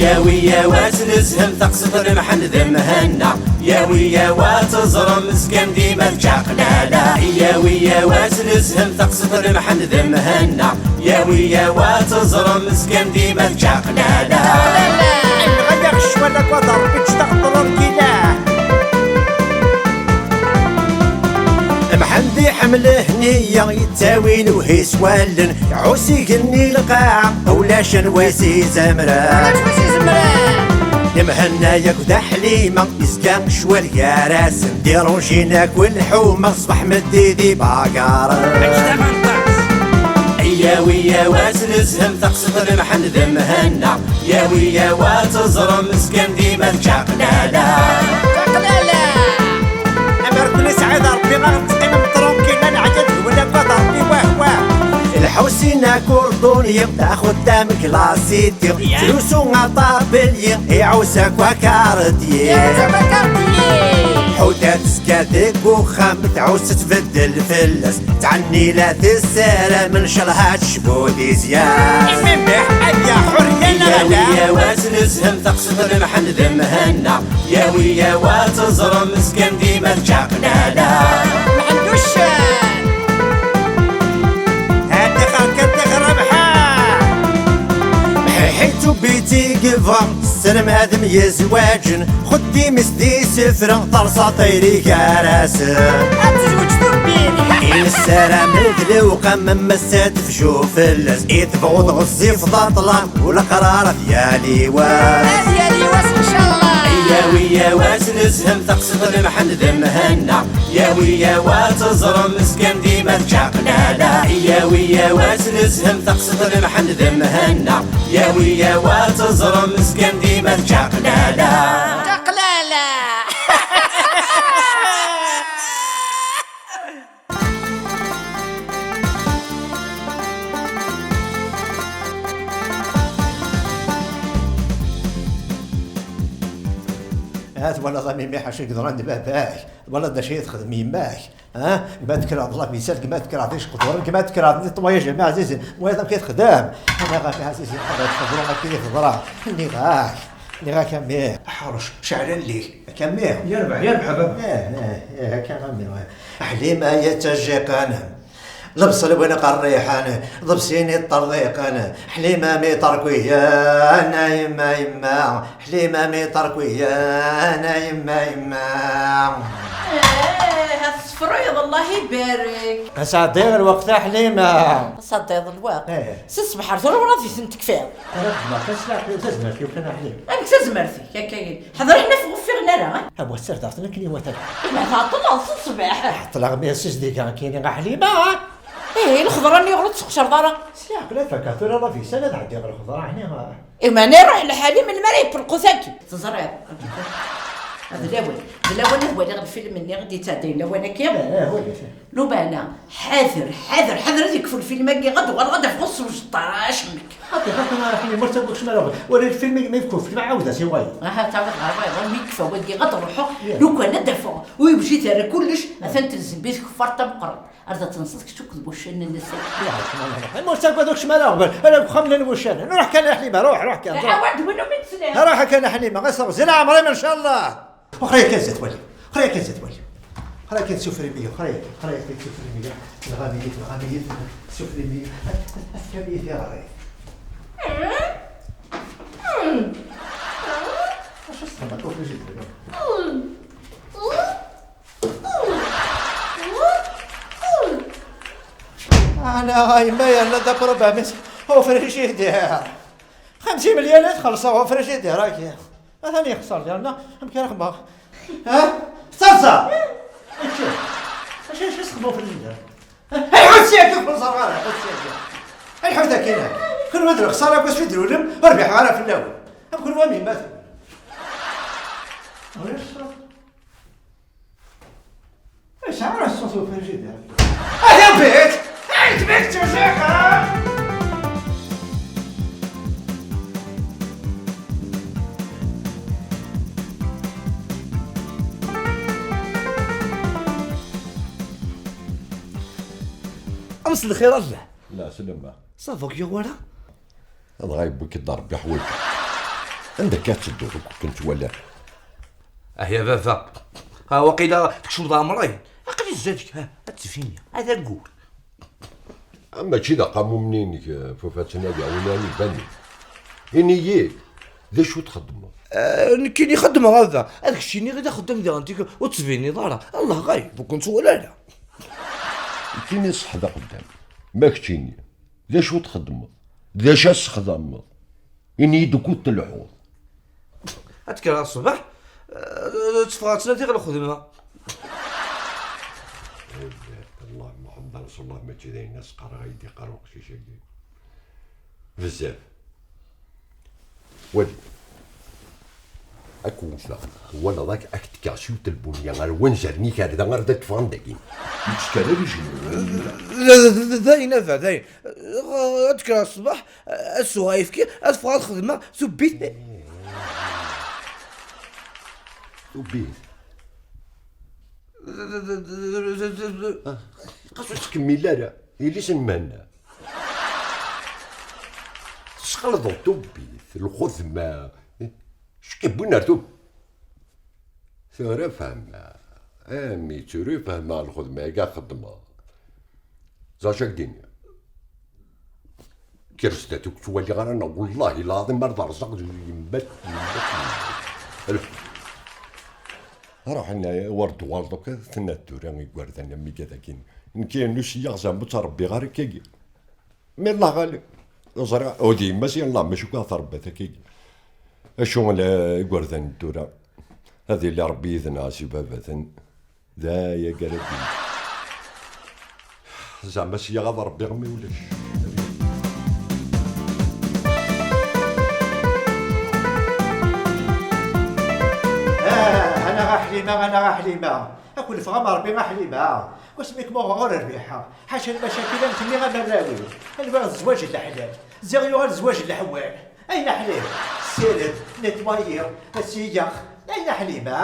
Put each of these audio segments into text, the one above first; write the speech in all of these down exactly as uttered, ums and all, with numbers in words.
Yawi yawas nezhem taqsiṭ n Mḥend d Mhenna. Yawi yawa teẓrem zgan dima d čaqlala. Yawi yawas nezhem taqsiṭ n Mḥend d Mhenna. Yawi yawa teẓrem zgan dima d čaqlala. Nɣaya ccwal akked Rebbi ǧǧet-aɣ ṭṭrurkila. Mḥend iḥemmel Hniya, yettawi lewhi s wallen, iɛuss igenni lqaɛa, ulac anwa i s-izemren. Ulac anwa i s-izemren. Mhenna akked Ḥlima, yezga ccwal gar-asen, dirunjin akk lḥuma, ṣṣbeḥ meddi di bagaren. Yawi yawas nezhem taqsiṭ n Mḥend d Mhenna. Yawi yawa teẓrem zgan dima d čaqlala. Čaqlala. Amer kuni Sɛid Rebbi ɣer teqqimem tranquille, neɛya deg-wen akked Rebbi, wah, wah. Lḥusin akurduni, d axeddam klasiti, ya, ttrusu aṭabelyi, iɛuss akk akarḍyi. Iɛuss akk akarḍyi. Ḥuda tezga deg uxxam, tɛuss tbeddel fell-as, tɛenni la tessaram, ncallah ad tecbu di zyan. Imimbeḥ, aya ḥurriya neɣ ala? Yawi yawas nezhem taqsiṭ n Mḥend d Mhenna. Yawi yawa teẓrem zgan dima d čaqlala. Mḥend uccen. Atixa, atixa, Rabaḥa. Mḥiḥi tubiti yebɣa, sselmadem yezwaǧen, xeddim-is d isefra, terṣa tayri gar-asen. Ad tezweǧ tubbit. I nessaram d lewqam, am ass-a tefju fell-as, i tebɣuḍ ɣezzif d aṭlam, u leqrar ad yali wass. Ad yali wass, ncallah. Yawi yawas nezhem taqsiṭ n Mḥend d Mhenna. Yawi yawa teẓrem zgan dima d čaqlala. Yawi yawas nezhem taqsiṭ n Mḥend d Mhenna. Yawi yawa teẓrem zgan dima d čaqlala. Čaqlala. Ha twalaḍ a Mimi ḥaca i yeḍran d baba-k, twalaḍ d acu i texdem yemma-k, ha? Gma tekraḍ la vaisselle, gma tekraḍ iceqduren, gma tekraḍ nettoyage, a ɛzizen, twalaḍ amek i texdem? Ama ɣef ɛzizen, ḥaḍer teḍra akken i teḍra, nniɣ-ak, nniɣ-ak a mmi, ḥrec, ceɛl allen-ik, akka a mmi? Yerbeḥ, yerbeḥ a baba. Eh, eh, eh, akka a mmi. Ḥlima ya ttajiqan. Lebṣel win qerriḥen, ḍebsin iṭṭerḍiqen, Ḥlima mi ṭerkwiyan, a yemma, yemma, Ḥlima mi ṭerkwiyan, a yemma, yemma. Eh, ha tessefruyeḍ, Allah ibarek. Ad sɛeddiɣ lweqt a Ḥlima. Ad sɛeddiɣ lweqt? Eh. Si ṣṣbeḥ ar tura ur ad itent-tekfiḍ. Ara xedmeɣ taslaḥt-iw, tazmert-iw kan a Ḥlima. Amek tazmert-ik akka? Ḥader akken ur ffɣen ara, ha? A bu tserdaɣ-ten akken iwata. Ma tɛeṭṭleḍ s ṣṣbeḥ. Ɛeṭṭleɣ mi as-izdigeɣ akken i Ḥlima. Ih, lxeḍra-nni ur tt-tesxeṣreḍ ara. Sliɣ-k la tfakka tura la vaisselle ad ɛeddiɣ lxeḍra-nni. Iman iruḥ lḥal-im melmi ara yepelqu tagi. Teẓriḍ. D lawan. D lawan ad waliɣ lfilm-nni i d-yettɛeddayen lawan-agi. Eh, eh, wali. Lubana, ḥader, ḥader, ḥader ad yekfu lfilm-agi, ad uɣaleɣ ad afeɣ s ujeṭṭac-nnek. Xaṭi, xaṭi, ma raḥen imur taguk cmara. Wali lfilm-agi ma yekfu, fkem ɛawed-as i wayeḍ. Aha, tawiḍ ɣer wayeḍ, mi yekfa wagi, ad ruḥeɣ, ya, lukan ad afeɣ, ur yewjid ara kullec, ya, atan telzem-it tkeffart tameqqrant. Ar da tenseḍ kečč akked wuccanen-nnes. Imur tagad ur kcem ara ɣer, ala deg uxxam llan wuccanen. Ruḥ kan a Ḥlima, ruḥ, ruḥ kan, ruḥ. Awa-d win umi tesliḍ. Ruḥ kan a Ḥlima, ɣas ɣzi leɛmer-im, ncallah. Xraya kan zdat wali. Xraya kan zdat wali. Xraya kan sufri-yi, xraya kan, xraya kan sufri-yi. Tenɣam-iyi, tenɣam-iyi, sufri-yi. Tefkam-iyi tiɣri. Acu s-txedmeḍ? Ur tujid wali. Ala a yemma, yerna-d apṛublem-is ufrijidir. Xemsin melyal i txellṣeḍ ufrijidir-agi. Atan yexṣer, yerna amek ara xedmeɣ? Ha? Tettaḍsa! Acu? Acu, acu txedmeḍ ufrijidir? Lḥut syagi, ur ẓerreɣ ara, lḥut syagi. Lḥut akkin. Kunwi d lexṣara akk asmi d-tlulem, ur rbiḥeɣ ara fell-awen. Am kunwi am yemma-twen. Ulac ṣṣut. Yesɛa ṣṣut ufrijidir. Ay, a bit! Ay, tbit tusixa! Amsel lxir a llah. La, slama. Ça va, yuɣ wara? Dɣa yewwi-k-id Ṛebbi ḥwaǧ. Anda akka ad tedduḍ ur ken-twala? Ah ya baba, ha waqila tkecmeḍ ɛemrayen. Aql-i zdat-k, ha, ad tfini, ad aggur. Ah, mačči d aqamum-nni-inek, eh, fufa ttnadi, win-a ibanen. Ini-yi, d acu txeddmeḍ? Eh, nekkini xeddmeɣ a baba, ad k-iniɣ d axeddam diɣen tik ur tettbiniḍ ara. Allah ɣayeb, ur ken-twala ara. Nekkini ṣṣeḥ d axeddam, ma keččini, d acu txeddmeḍ? D acu ad txedmeḍ? Ini-yi-d ukud telḥuḍ. Ad kkreɣ ṣṣbeḥ, eh, tteffɣeɣ ttnadiɣ lxedma. Allahumma ḥemd Rasulullah, mačči d ayen asqar ay d-iqqar uqcic-agi. Bezzaf. Wali. Ad k-wteɣ. Twalaḍ, ad k-, ad k-ttekkseɣ yiwet n lbunya ar wanzaren-ik ar da, ar da tteffɣen dagi. Ur ttkel ara ijenniwen. D, d, d, d ayen, a baba, d ayen. Ad kkreɣ ṣṣbeḥ, ad sweɣ ayefki, ad ffɣeɣ ad xedmeɣ, tubbit. Tubbit. Qas ur ttkemmil ara, yelli-s n Mhenna. Tesxelḍeḍ tubbit, lxedma. Acu k-yewwin ar tub-, tura fehmeɣ. A mmi, tura fehmeɣ lxedma-agi xeddmeɣ. Ẓer acu ak-d-iniɣ. Kker zdat ur k-ttwaliɣ ara, neɣ wallahi lɛaḍim ar d-rẓeɣ d yemma-t, yemma-t, yemma-t. Ruḥen, war d-twaleḍ akk, tenna-d tura igerdan am igad-agi. Nekk yernu sliɣ zeɛma ur ttṛebbiɣ ara akkagi. Mi Allah ɣalib. Ẓriɣ, ur d yemma-s yella, mačči akk ad t-rebbat akkagi. Acu n igerdan n tura? Ad yili Rebbi yid-neɣ a si baba-ten. D aya i ara d-yini. Zeɛma sya ad rebbiɣ mi ulac. Ah, anaɣ a Ḥlima, anaɣ a Ḥlima. Ad ken-ffɣeɣ am Ṛebbi a Ḥlima. Wasmi kem-uɣeɣ ur rbiḥeɣ. Ḥaca lmacakil am kenni am arraw-iw. Anwa d zzwaǧ n leḥlal? Ziɣ yuɣal zzwaǧ n leḥwal. Ay a Ḥlim, ssired, netwayi, assigex. Ay a Ḥlima,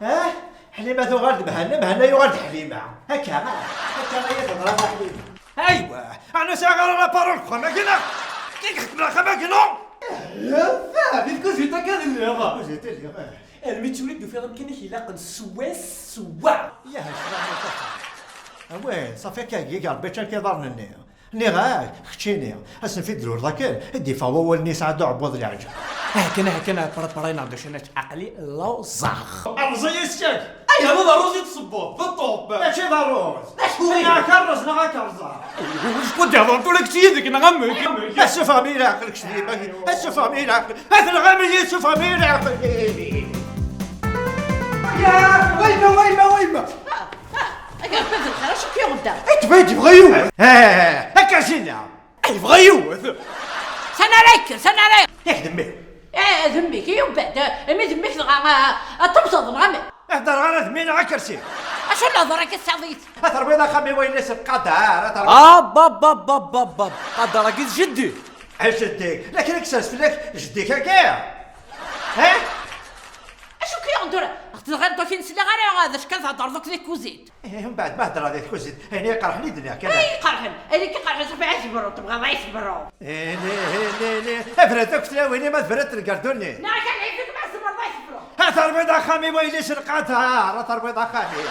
ah? Ḥlima tuɣal d Mhenna, Mhenna yuɣal d Ḥlima. Akka, akka ay teḍra a Ḥlima. Aywa, ɛni sɛiɣ ara la parole deg uxxam-agi neɣ? Kik ḥekmeɣ axxam-agi, non? Yafah, di tkuzit akka i lliɣ. Tkuzit i lliɣ, eh. Armi d tura i d-tufiḍ amkan i k-ilaqen swaswa. Yah, ccɣel n lṭaxer. Awah, ṣafi akka, heggi-k Rebbi ččan-k iḍarren-nni. Nniɣ-ak, keččini, ass n fidrur dakken, i d-yeffeɣ wawal-nni yesɛa-d uɛebbuḍ leɛǧeb. Aha kan, aha kan, preparayen-aɣ-d acu ad nečč, aql-i lluẓeɣ. Rreẓ-iyi ssyak! Ayɣer d rruẓ i d-tessewweḍ? D ṭṭubb! Mačči d rruẓ! D acu-t? Nniɣ-ak rruẓ neɣ ad k-rẓeɣ! Acku d-iḍerren tura kečč yid-k neɣ amek? Ssufɣem-iyi leɛqel kečč d yemma-k! Ssufɣem-iyi leɛqel! A tenɣam-iyi, ssufɣem-iyi leɛqel! Ya, wa yemma, wa yemma, wa yemma! Ah, ah, agerfad lxir, acu k-yuɣ da? Tebɣa, tebɣa yiwet. Eh, akka zinna. Yebɣa yiwet. Sani ara yekker, sani ara yekker. Yak d mmi. Eh, d mmi-k, yubad, imi d mmi-k dɣa, ah, ad tewteḍ, neɣ amek? Hder ɣer d mmi neɣ akersi. Acu n lehḍer akka tsaḍit? A terwiḍ axxam-iw ayen s lqadar, a terwiḍ. Ab, ab, ab, ab, ab, ab. Qadar-agi d jeddi. A jeddi, lakin ad k-sers fell-ak jeddi-k-agi. Eh? Acu k-yuɣen tura? Tenɣiḍ-d akin sliɣ ara d acu kan theddreḍ akk di tkuzint. Eh, mbeɛd ma heddreɣ di tkuzint, ayen i iqerḥen i d-nniɣ kan. Ay, iqerḥen, ayen i k-iqerḥen ṣafi ad tebru, tebɣiḍ ad tebru. Eh, lih, eh, lih, lih, brat akk tlawin-im ad brant lgerdu-nni. Neɣ kan lḥif-ik ma tzemreḍ ad tebru. A terwiḍ axxam-iw a yelli-s n lqader, a terwiḍ axxam-iw.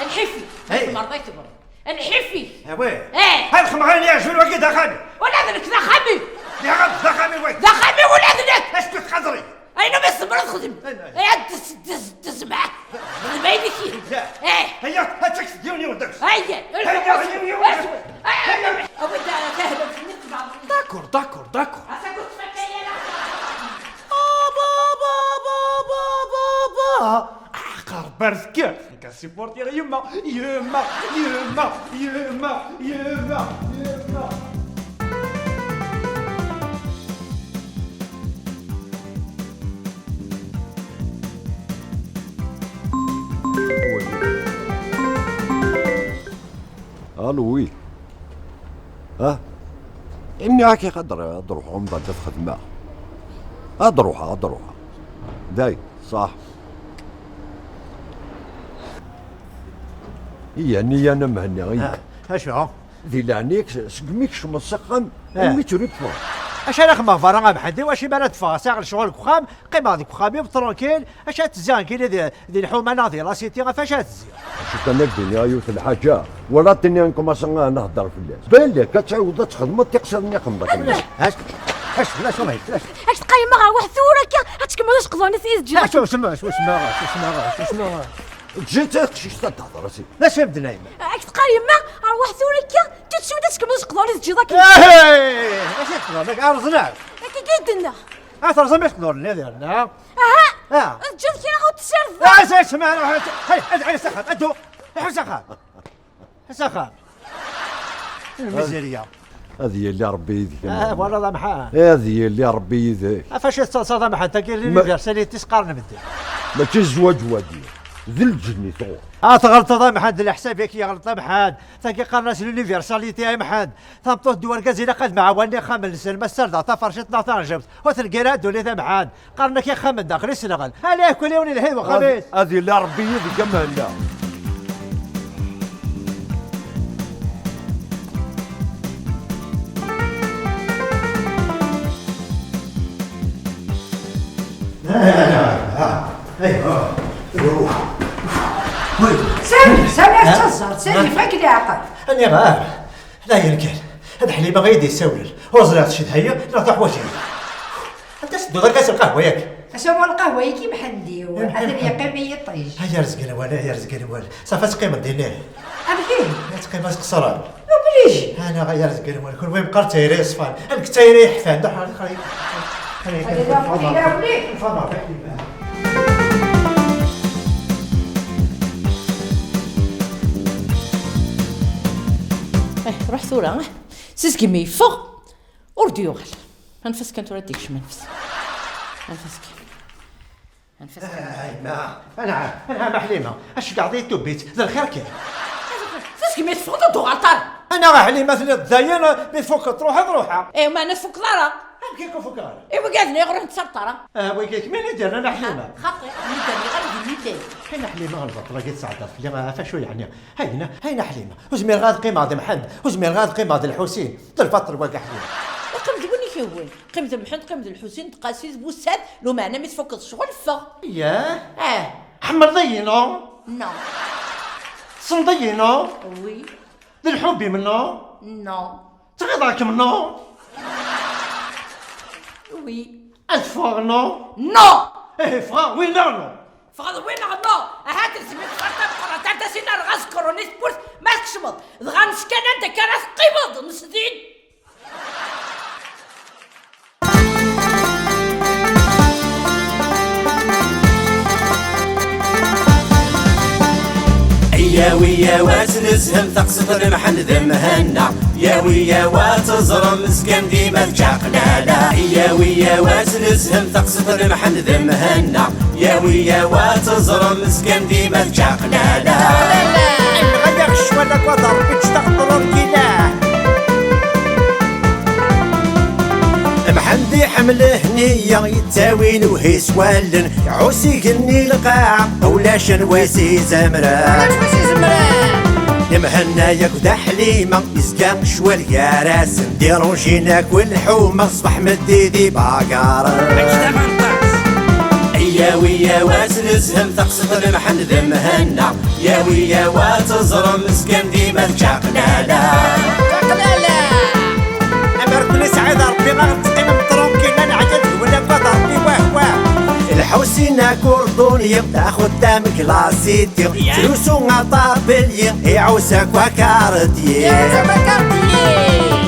Lḥif-ik, ma tzemreḍ ad tebru. Lḥif-ik. Awah. Eh. Ad xemɣ ayen iɛejben wagi d axxam-iw. Ula d nekk d axxam-iw. Diɣ d axxam-iw wagi. D axxam-iw ula d nekk. Acku tqadr-iyi. Ayen umi tzemreḍ xdem. Ay, ay. Ay, ad tez-, tez-, tezmeɛ. Xdem ayen i k-yehwan. Ya. Eh. Aya, ad teks yiwen yiwen deg-s. Ay, ay. Aya, yiwen yiwen deg-s. Ay, ay. Awi-d, ah, tahla-nni tebɛeḍ. D'accord, d'accord, d'accord. Asa kut tfakka yala. Ah, ba, ba, ba. Ah, qerb ar tekker. Nekk ad supportiɣ yemma, yemma, yemma, yemma, yemma, yemma. Allô, oui. Ah? Nniɣ-ak ad, ad ruḥeɣ mbeɛd ad xedmeɣ. Ad ruḥeɣ, ad ruḥeɣ. Day, ṣaḥ. Iya, nniya n Mhenni, iya. Ah, acu? Di leɛnaya-k, segmi kecmeḍ s axxam, ah, almi tura i teffɣeḍ. Acu ara xedmeɣ berra a Mḥend? Iwacu mi ara d-ffɣeɣ sɛiɣ lecɣal deg uxxam, qqimeɣ deg uxxam-iw tranquille. Acu ara tezzi nekkini di, di lḥuma neɣ di la cité, ɣef acu ara tezzi? Acu kan ad d-iniɣ yiwet n lḥaǧa, wala ad tini nkumaṣa ad nehder fell-as. Balak ad tɛiwdeḍ ad txedmeḍ tiqsiḍ-nni xedmeḍ. Acu, acu, acu, acu, acu. Ak tqayemeɣ ɣer waḥed tura akka, ad tkemmleḍ iseqḍunen-is i teǧǧiḍ. Acu, acu, acu, acu, acu, acu, acu. Ǧǧet taqcict ad tehder, a sidi. D acu i m-d-nna yemma? Ak tqayemeɣ ɣer waḥed tura akka, tutsu ad tkemmleḍ iseqḍunen-is i teǧǧiḍ akken. Ahey! Acu i txedmeḍ? Ak ɛerḍen-ak? Akka i d-nna. Ah, terẓam iseqḍunen-nni ad yerna. Aha! Ah. Teǧǧiḍ kra ur tessardeḍ. Ah, s-, s-, ma-, hey, ad, ad, s axxam, addu. Ruḥ s axxam. S axxam. Lmizirya. Ad yili Rebbi yid-k, a Ah, Mḥend. Voilà, d amḥan. Ad yili Rebbi yid-k. Ɣef acu tettaḍsaḍ a Mḥend? Tagi Ma- l'universalité s-qqaren medden. Mačči zzwaǧ wagi. D lǧenni tɣur. Ah, tɣelṭeḍ a Mḥend, leḥsab-ik yeɣleḍ a Mḥend. Tagi qqaren-as l'universalité a Mḥend. Tameṭṭut d urgaz ilaq ad mɛawanen ixxamen-nsen, ma ssardeɣ taferciṭ neɣ taɛejbt, ur tengi ara ddunit a Mḥend. Qqaren-ak ixxamen daxel iselɣen. Ala, kul yiwen yelha i wexxam-is. Ad yili Ṛebbi yid-k a Mhenna. Sami, Sami, ad teẓẓeḍ, Sami, yeffeɣ-ak leɛqel. Aniɣer? D ayen kan, d Ḥlima i yi-d-yessawlen. Ur ẓriɣ tcedha-yi neɣ tuḥwaǧ-iyi. Anta s-tedduḍ akka s lqahwa-yak? Asawa lqahwa-yak i Mḥend-iw, atan yeqqim i yiṭij. Ay arezg n wal, ay arezg n wal. Safi ad teqqimeḍ din ihi. Amek ihi? Ad teqqimeḍ ad tqeṣṣreḍ. Obligé. Anaɣ ay arezg n wal, kunwi meqqar d tayri yeṣfan. Amek d tayri yeḥfan, d aḥ-, aḥ-, aḥ-, Ad ilaq win awlik. Lfama, Ḥlima. Eh, ruḥ tura, eh. Seg mi yeffeɣ, ur d-yuɣal. Anef-as kan tura ad d-ikcem, anef-as. Anef-as kan. Anef-as kan. Ay, ma, anɛam, anɛam a Ḥlima. Aceggeɛ di tubbit, d lxir kan. Seg mi teffɣeḍ ur d-tuɣaleḍ ara. Anaɣ a Ḥlima, tliḍ dayen, mi tfukeḍ truḥeḍ, ruḥeɣ. Eh, meɛna tfukeḍ ara. Amek i k-fukeɣ ara? I wigad-nni ɣur-n ttserṭara. Ah, wigi-k, min i d-yernan a Ḥlima? Xaṭi, mi d-rniɣ ara d-nni llan. Ḥina Ḥlima, lbaṭel-agi tesɛeddaḍ fell-i, ɣef acu yeɛni? Hayna, hayna Ḥlima, ur zmireɣ ad qqimeɣ d Mḥend, ur zmireɣ ad qqimeɣ d Lḥusin, d lbaṭel wagi a Ḥlima. Iqqim d win i k-yehwan, qqim d Mḥend, qqim d Lḥusin, d Qasi, d Wussad, lumeɛna mi tfukeḍ ccɣel, ffeɣ. Yah? Ah. Tḥemmleḍ-iyi, non? Non. Tessneḍ-iyi, non? Oui. D lḥub-im, non? Non. Tɣiḍeɣ-kem, non? Oui. Ad ffɣeɣ, non? Non! Ihi ffɣeɣ, oui neɣ non? Ffɣeɣ, oui neɣ non? Ahat tezmiḍ ɣer tameqqrant, ar d as-iniɣ aẓekkeṛ-nni tewwurt, ma tkecmeḍ, dɣa neskan anda akka ara teqqimeḍ, nesdin. Yawi yaw ad nezhem taqsiṭ n Mḥend d Mhenna. Yawi yaw ad teẓrem zgan dima d čaqlala. Yawi yaw ad nezhem taqsiṭ n Mḥend d Mhenna. Yawi yaw ad teẓrem zgan dima d čaqlala. Nɣaya ccwal akked Ṛebbi ǧǧet-aɣ ṭrunkilan. Mḥend iḥemmel hniya yettawin uhis wallen. Ɛus igenni lqaɛa, ulac anwa i s-izemren. Ulac anwa i s-izemren. Mhenna yakk d Ḥlima, yezga ccwal gar-asen. Dirunjin akk lḥuma, ṣṣbeḥ meddi di bagaren. Yawi yaw ad nezhem taqsiṭ n Mḥend d Mhenna. Yawi yaw ad teẓrem zgan dima d čaqlala. Čaqlala! Amer ken-isɛid Ṛebbi, ad teqqimem tranquille, ad neɛya deg-wen akked Ṛebbi, wah, wah. Lḥusin akurduni, taxutam klasiti, trusu aṭabelyi, iɛus akk akarṭyi. Iɛus akk akarṭyi.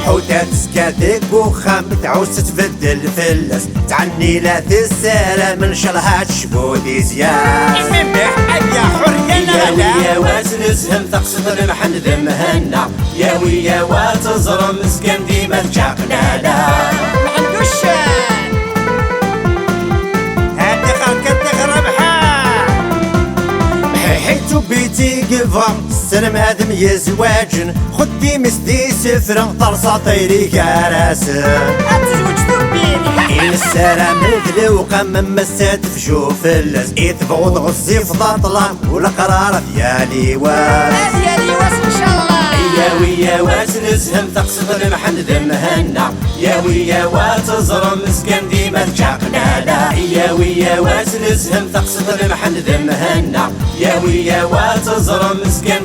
Ḥuta tezga deg uxxam, tɛus tbeddel fell-as, tɛenni la tessaram, ncallah ad tecbu di zzyad. Imimbeḥ, aya ḥurriya neɣ ala? Yawi yaw ad nezhem taqsiṭ n Mḥend d Mhenna. Yawi yaw ad teẓrem zgan dima d čaqlala. Mḥend uccen. Hadi xerka tixra bḥa. Mḥiḥi tubbit i yebɣa, sselmadem yezwaǧen. Xeddim-is d isefra, terṣa tayri gar-asen. Ad tezweǧ tubbit. I nessaram d lewqam, am ass ad tefju fell-as. I tebɣuḍ ɣezzif d aṭlam, u leqrar ad yali wass. Ad yali wass, ncallah. Yawi yaw ad Tezhem taqsiṭ n Mḥend d Mhenna, yawi yawa teẓrem zgan dima d čaqlala. Yawi yawa tezhem taqsiṭ n Mḥend d Mhenna, yawi yawa teẓrem zgan